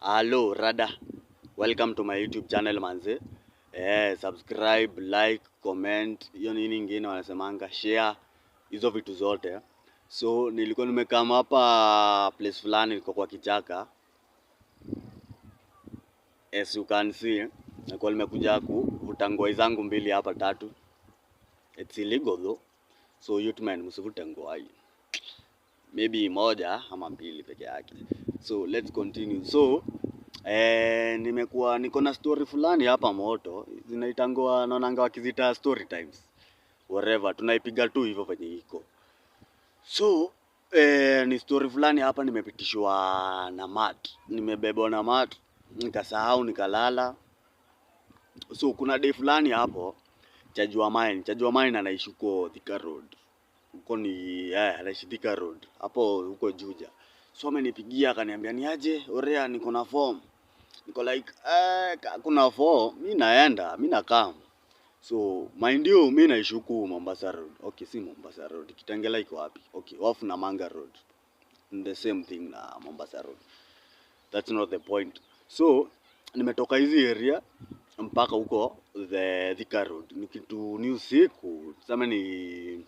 Hello rada, welcome to my YouTube channel manze. Subscribe, like, comment, hiyo nini ingine wanasemanga, share, hizo vitu zote. So nilikuwa nimekama hapa place fulani, niko kwa kichaka. As you can see, nilikuwa nimekuja kuvuta ngwai zangu mbili hapa tatu. It's illegal though. So youth man, msivute ngwai. Maybe moja ama mbili peke yake. So let's continue. So nimekuwa niko na story fulani hapa moto zinaitangwa, naonanga wakizita story times, whatever, tunaipiga tu hivyo venye iko. So ni story fulani hapa nimepitishwa na mat, nimebebwa na mat, nikasahau nikalala. So kuna day fulani hapo Chajua Mine anaishi huko Thika Road, huko ni anaishi Thika Road hapo huko Juja. So amenipigia akaniambia ni aje Orea, niko na form. Niko like kuna form, mi naenda, mi nakam. So mind you, mi naishi huku Mombasa Road. Okay, si Mombasa Road, Kitengela iko wapi? Okay, off Namanga Road, the same thing na Mombasa Road. That's not the point. So nimetoka hizi area mpaka huko the Thika Road, ni kitu ni usiku, tuseme ni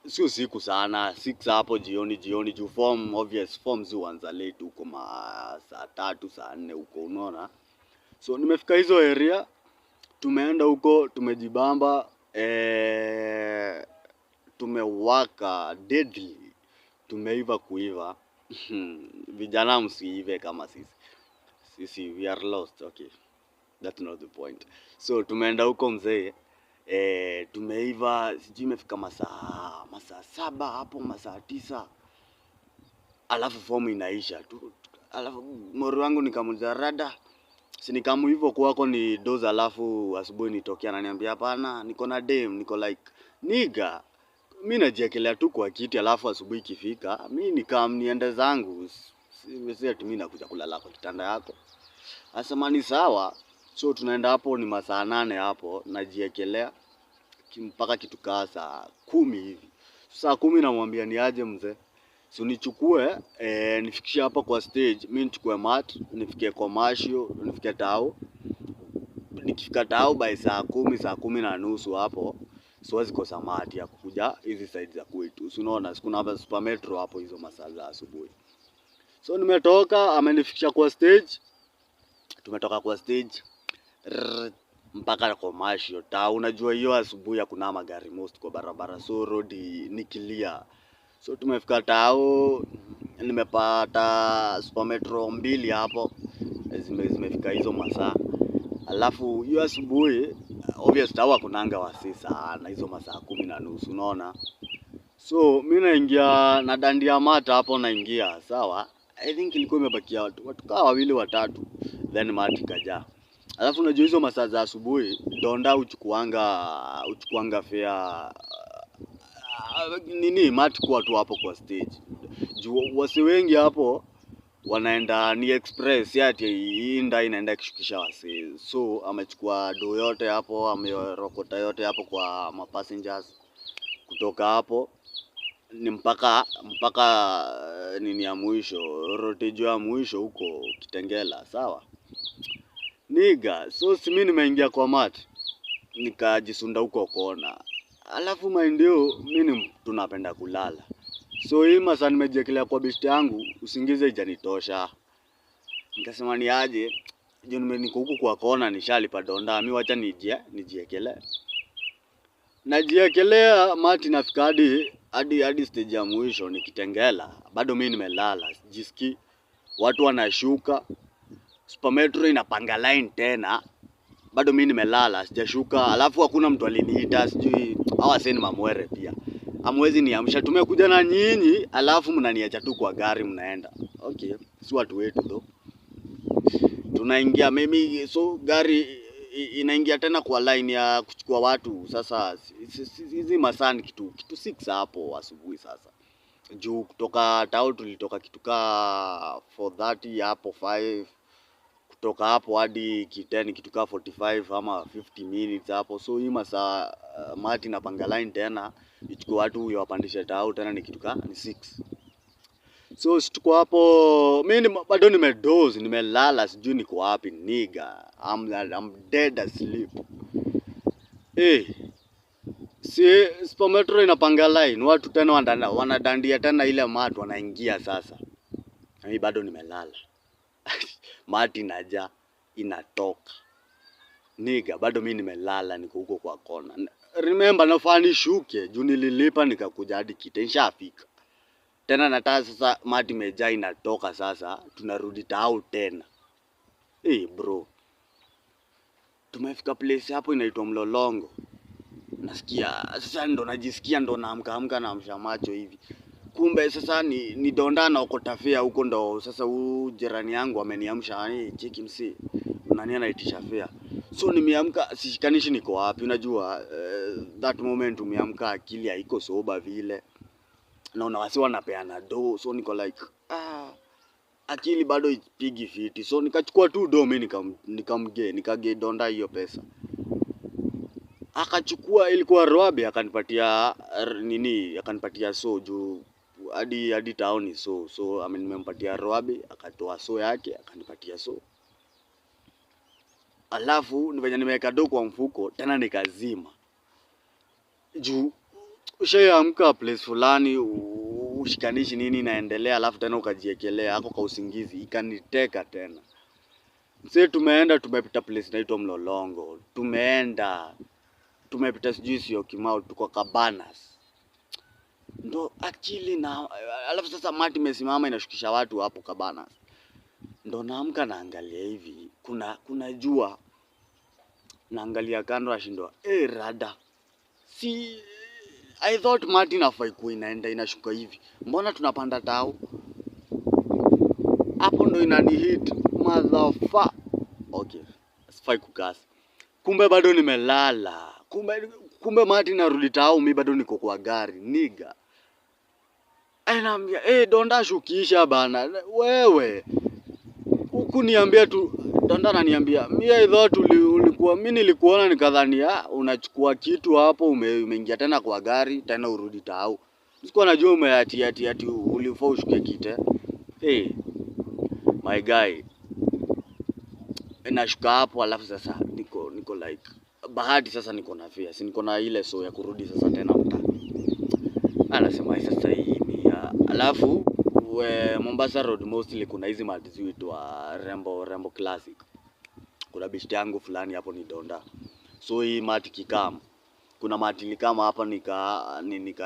si usiku sana, 6 hapo jioni jioni, juu form obvious form zi huanza late huko ma saa 3 saa 4 huko, unaona. So nimefika hizo area, tumeenda huko tumejibamba, tumewaka deadly, tumeiva kuiva. Vijana msiive kama sisi, sisi we are lost. Okay, that's not the point. So tumeenda huko mzee, tumeiva, sijui imefika masaa 7 hapo, masaa 9, alafu fomu inaisha tu. Alafu mori wangu nikamuuliza rada, si nikamu hivyo kwako ni doza, alafu asubuhi nitokea, ananiambia hapana, niko na dem. Niko like niga, mi najiekelea tu kwa kiti, alafu asubuhi ikifika mi nikam niende zangu, si ati mi nakuja kulala kwa kitanda yako. Asema ni sawa. So tunaenda hapo ni masaa 8 hapo, najiekelea mpaka kitu kaa saa 10 hivi. Saa 10 namwambia ni aje mzee, so nichukue nifikishe hapa kwa stage, mi nichukue mat, nifikie commercial, nifikie tao. Nikifika tao by saa 10, saa 10:30 hapo, siwezi kosa mat ya kukuja hizi side za kwetu. Si unaona kuna hapa Super Metro hapo hizo masaa za asubuhi. So nimetoka, amenifikisha kwa stage, tumetoka kwa stage rrr, mpaka commercial tao. Unajua hiyo asubuhi hakuna magari most kwa barabara, so road ni clear. So tumefika tao, nimepata Super Metro 2 hapo zimefika hizo masaa. Alafu hiyo asubuhi obvious tao hakunanga wasi sana hizo masaa 10:30, unaona. So mi naingia na dandia mata hapo, naingia sawa. I think ilikuwa imebakia watu kama 2 3, then mati ikajaa. Alafu unajua hizo masaa za asubuhi donda uchukuanga fare nini mati kuwa tu hapo kwa stage. Juu wasi wengi hapo wanaenda ni express, si ati hii nda inaenda kushukisha wasi. So amechukua do yote hapo, amerokota yote hapo kwa ma passengers. Kutoka hapo ni mpaka nini ya mwisho, rotejo ya mwisho huko Kitengela, sawa niga. So si mimi nimeingia kwa mat, nikajisunda huko kona. Alafu mind you, mimi ni mtu napenda kulala. So hii masaa nimejiekelea kwa best yangu, usingizi haijanitosha. Nikasema ni aje, juu niko huku kwa kona nishalipa donda, mimi wacha nijiekelee. Najiekelea mati nafika hadi stage ya mwisho nikitengela, bado mimi nimelala, sijisikii. Watu wanashuka, Super Metro inapanga line tena, bado mimi nimelala, sijashuka. Alafu hakuna mtu aliniita, sijui hawa sasa ni mamwere pia. Hamwezi niamsha, tumekuja na nyinyi alafu mnaniacha tu kwa gari mnaenda. Okay, si watu wetu though. Tunaingia mimi, so gari inaingia tena kwa line ya kuchukua watu. Sasa hizi masaa ni kitu 6 hapo asubuhi sasa. Juu kutoka tao tulitoka kitu ka 4:30 hapo 5, kutoka hapo hadi Kiteni kitu ka 45 ama 50 minutes hapo. So hii masaa mati napanga line tena ichukue watu huyo wapandishe tao tena ni kitu ka ni 6. So tuko hapo, mimi bado nimedoze, nimelala, sijui niko wapi nigga. I'm dead asleep. Si Super Metro inapanga line, watu tena wanadandia tena ile mat wanaingia sasa. Mimi bado nimelala. Mati inaja inatoka. Nigga, bado mimi nimelala, niko huko kwa kona. Remember nafaa nishuke juu nililipa nikakuja hadi Kite, nishafika. Tena nataka sasa mati imejaa inatoka sasa, tunarudi tao tena. Bro. Tumefika place hapo inaitwa Mlolongo. Nasikia sasa ndo najisikia ndo naamka amka naamsha macho hivi. Kumbe sasa ni donda na okota fare huko, ndo sasa huyu jirani yangu ameniamsha, cheki msi, nani anaitisha fare. So nimeamka sishikanishi niko wapi, unajua that moment umeamka akili haiko sober vile. Naona wasi wanapeana do, so niko like akili bado ipigi fiti. So nikachukua tu do mimi nikamge donda hiyo pesa. Akachukua, ilikuwa roabe, akanipatia nini, akanipatia so juu hadi town so nimempatia roabe, akatoa so yake akanipatia so. Alafu ni venye nimeweka do kwa mfuko tena nikazima. Juu ushaamka place fulani ushikanishi nini inaendelea, alafu tena ukajiekelea hako kwa usingizi ikaniteka tena. Mse tumeenda tumepita place inaitwa Mlolongo, tumeenda tumepita sijui sio Kimau, tuko Cabanas. Ndo akili na alafu sasa mati imesimama inashukisha watu hapo Cabanas. Ndo naamka naangalia hivi, kuna jua. Naangalia kando nashindwa, rada. Si I thought mati inafai kuwa inaenda inashuka hivi. Mbona tunapanda tao? Hapo ndo inani hit motherfucker. Okay, sifai kukasa. Kumbe bado nimelala. Kumbe mati narudi tao, mimi bado niko kwa gari nigga. Anaambia, donda shukisha bana. Wewe huku niambia tu, donda ananiambia, mimi I thought ulikuwa, mimi nilikuona nikadhania unachukua kitu hapo, umeingia tena kwa gari tena urudi tao. Sikuwa najua umeati ati ulifaa ushuke Kite. My guy. Nashuka hapo alafu sasa niko like bahati sasa niko na fare, si niko na ile so ya kurudi sasa tena mtaa. Anasema sasa hii ni alafu Mombasa Road mostly kuna hizi mati zinaitwa Rembo Classic. Kuna bishti yangu fulani hapo ni donda. So hii mati kikam, kuna mati likama hapa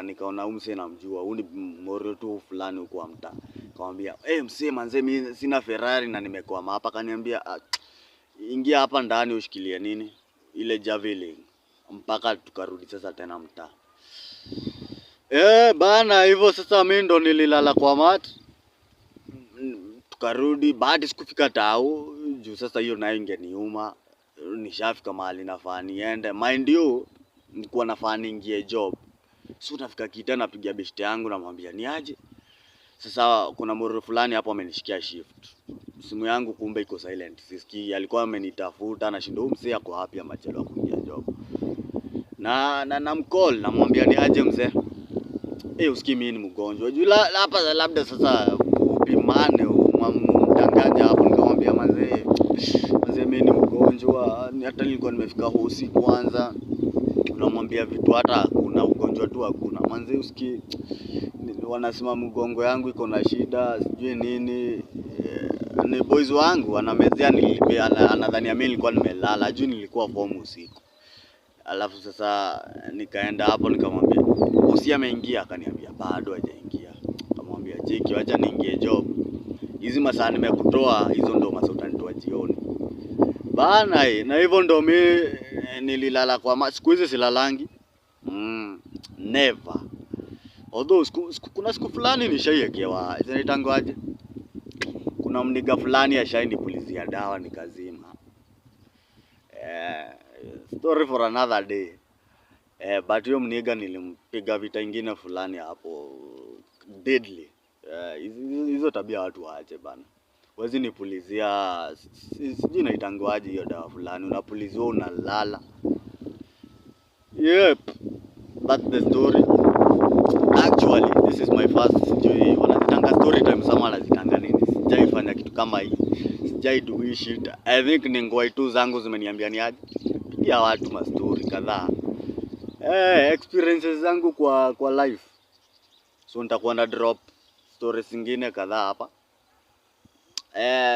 nikaona huyu msee namjua, huyu ni morio tu fulani huko wa mtaa. Nikamwambia, msee manze mimi sina Ferrari na nimekwama hapa. Akaniambia, ingia hapa ndani ushikilie nini ile javelin mpaka tukarudi sasa tena mtaa. Bana hivyo sasa mimi ndo nililala kwa mat. Tukarudi, bahati sikufika tao juu sasa hiyo nayo ingeniuma. Nishafika mahali nafaa niende. Mind you, nilikuwa nafaa niingie job. So nafika Kite napigia beshte yangu namwambia ni aje. Sasa kuna moro fulani hapo amenishikia shift. Simu yangu kumbe iko silent. Sisikii, alikuwa amenitafuta na shindo mzee ako wapi amechelewa kuingia job. Na namcall namwambia ni aje mzee. Usikii mimi ni mgonjwa. Juu hapa labda sasa upimane umdanganya hapo. Nikamwambia mzee mimi ni mgonjwa, hata nilikuwa nimefika hosi kwanza. Unamwambia vitu hata hakuna ugonjwa tu hakuna. Manze usikii wanasema mgongo yangu iko na shida sijui nini. Ni boys wangu anamezea nilipea, anadhania mimi nilikuwa nimelala, juu nilikuwa form usiku. Alafu sasa nikaenda hapo nikamwambia usi ameingia, akaniambia bado hajaingia. Nikamwambia cheki acha niingie job. Hizi masaa nimekutoa hizo ndo masaa utanitoa jioni. Bana na hivyo ndo mimi nililala kwa siku hizi silalangi. Never. Although kuna siku fulani nishaiekewa, zinaitangwaje? Kuna mniga fulani ashainipulizia dawa nikazima. Story for another day. But hiyo mniga nilimpiga vita ingine fulani hapo deadly. Hizo tabia watu waache bana. Wezi nipulizia, sijui inaitangwaje hiyo dawa fulani, unapuliziwa unalala. Yep, that's the story. Actually, This is my first, sijui wanazitanga story time sama wanazitanga nini. Sijaifanya kitu kama hii. Sijai do hii shit. I think ni ngwai tu zangu zimeniambia ni aje. Pigia watu ma story kadhaa. Experiences zangu kwa life. So nitakuwa na drop stories zingine kadhaa hapa.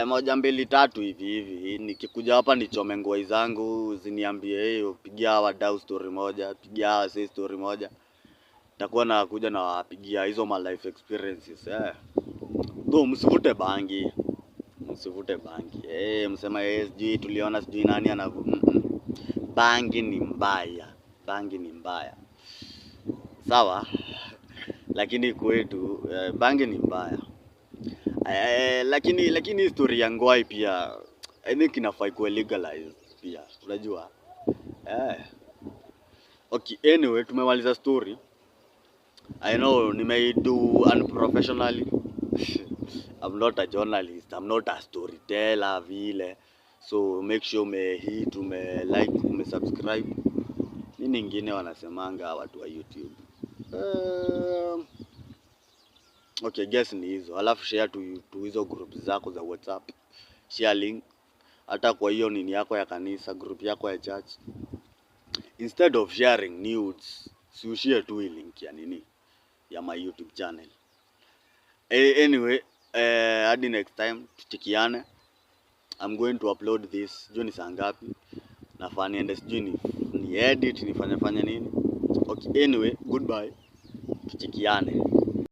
Moja mbili tatu hivi hivi. Nikikuja hapa nichome ngwai zangu ziniambie, hey, pigia wadau story moja, pigia hawa say story moja. Nitakuwa nakuja na wapigia hizo ma life experiences. Though msivute bangi. Msivute bangi. Msema sijui tuliona sijui nani anavu. Bangi ni mbaya. Bangi ni mbaya. Sawa? Lakini kwetu bangi ni mbaya. Lakini story ya ngwai pia I think inafai kuwa legalized pia. Unajua? Okay, anyway tumemaliza story. I know nimeido unprofessionally. I'm not a journalist, I'm not a storyteller vile. So make sure ume hit, ume like, ume subscribe. Nini ingine wanasemanga watu wa YouTube? Okay, guess ni hizo. Alafu share tu hizo group zako za WhatsApp. Share link hata kwa hiyo nini yako ya kanisa, group yako ya church. Instead of sharing nudes, si ushare tu hii link ya nini ya my YouTube channel. Anyway, hadi next time tuchekiane. I'm going to upload this. Sijui ni saa ngapi. Nafaa niende sijui ni edit nifanye fanye nini. Okay, anyway, goodbye. Tuchekiane.